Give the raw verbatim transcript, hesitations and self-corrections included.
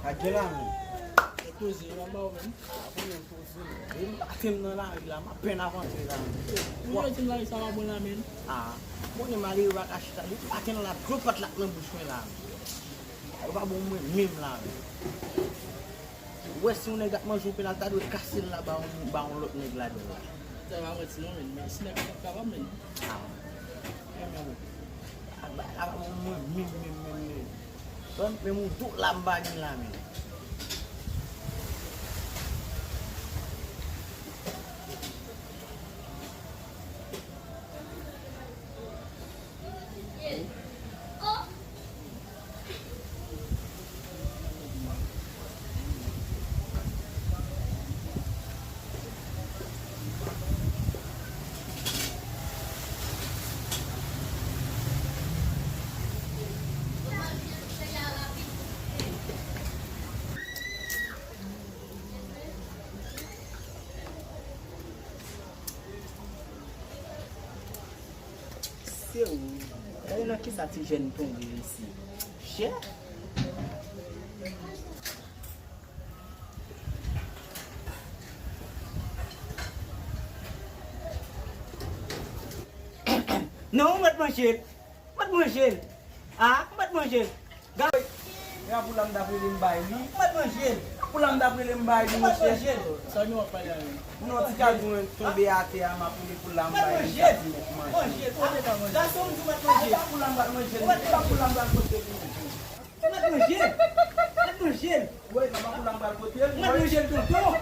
Gade la, men. Koze, yo ba w menm. Ah, bon, men koze, men. E m pa te m nan lari la, m apèn ap antre la, men. Ou mete m lari sa pa bon la, men. Ah, bon, men malere pa ka chita. Depi maten la, dlo pa t la nan bouch mwen la, men. Yo pa bon mwen menm la, men. Ou wè si yon nèg ap manje yon pennal, ta dwe kase l la ba yon, ba yon lòt nèg ladan la. Sa va mwen ti non, men. Men si nèg ap kapab, men. Ah. Men, men, men. A, ba, a, mwen, mwen, men, men, men, men. Bon, men moun tout la m pa gen la, men. Se ou. Gade nan kisa ti jèn tonbe isi. Chè. Non, ou mèt manje l. Ou mèt manje l. Ah, ou mèt manje l. Gade. E a pou lam dapre li m bay li. Ou mèt manje l. Pou lam dapre li m bay li, monchè. Sa nou ap pale a menm? Non, ti kal mwen tonbe atè a, m ap li pou lam bay li, sa ti mèt manje. Manje, tonbe pa manje. Gason m di w mèt manje. Pou lam pral manje l. Ou mèt manje. Ou mèt manje. Ou mèt manje. Woy, papa pou lam pral pote l. Ou mèt manje l tonton.